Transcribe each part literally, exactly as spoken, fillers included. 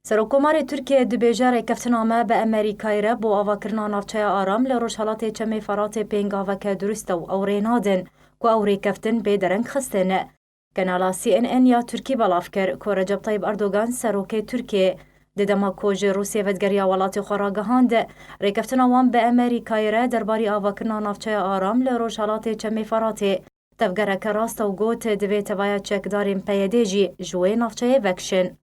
Serokkomarê Tirkiyê dibêje rêkeftina me bi Amerîkayê re bo avakirina navçeya Aram li rojhelatê Çemê Feratê pêngaveke durist e û ew rê nadin ku ew rêkeftin bê dereng xistin. Kanala C N N ya Tirkî belav kir ku Recep Tayyip Erdogan, serokê Tirkiyê, di dema ku ji Rûsiyê vedigeriya welatê xwe ragihand, rêkeftina wan bi Amerîkayê re derbarî avakirina navçeya Aram li rojhelatê Çemê Feratê tevgereke rast e û got, divê tevaya çekdarên P Y D jî ji wê navçeyê vekişin.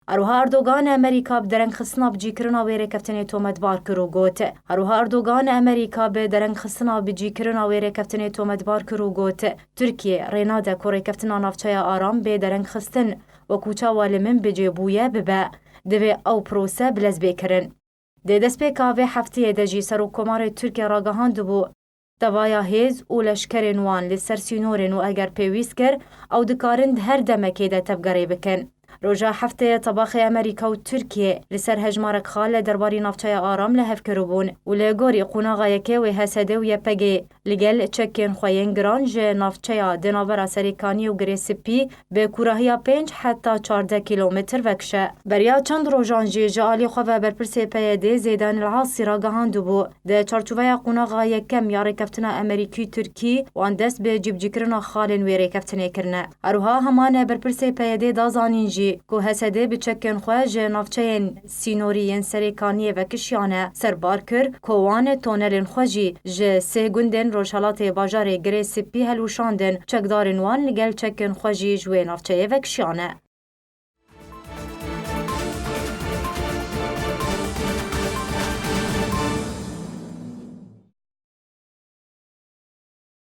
Her wiha Erdogan Amerîka bi derengxistina bicîkirina wê rêkeftinê tometbar kir û got, Her wiha Erdogan Amerîka bi derengxistina bicîkirina wê rêkeftinê tometbar kir û got, Tirkiye rê nade ku rêkeftina navçeya Aram bê derengxistin, wekû çawa li min bi cê bûye bibe. Divê ew prose bi lez bê kirin. Di destpêka vê hefteyê de jî Serokkomarê Tirkiye ragihandibû, tevaya hêz û leşkerên wan li ser sînorên û eger pêwîst kir, ew dikarin di her demekê de tevgerê bikin. Roja hefteyê tebaxê Amerîka û Tirkiye li ser hejmarek xal li derbarî navçeya Aram li hev kiribûn û li gorî qonaxa yekê wê H S D û Y P G li gel çekên xwe yên giran ji navçeya di navbera Serêkaniyê û Girê Spî bi kûrahiya pênc heta çardeh kîlometr vekişe. Beriya çend rojan jî ji alî xwe ve berpirsê P Y D Zeydan El Asî ragihandibû, di çarçoveya qonaxa yekem ya rêkeftina Amerîkî-Tirkî wan dest bi cîbicîkirina xalên wê rêkeftinê kirine. Her wiha heman berpirsê P Y D da zanîn jî ku H S D bi çekên xwe ji navçeyên sînorî yên Serêkaniyê vekişiyane ser bar kir ku wan tonelên xwe jî ji sê gundên rojhelatê bajarê Girê Spî helwişandin, çekdarên wan li gel çekên xwe jî ji wê navçeyê vekişiyane.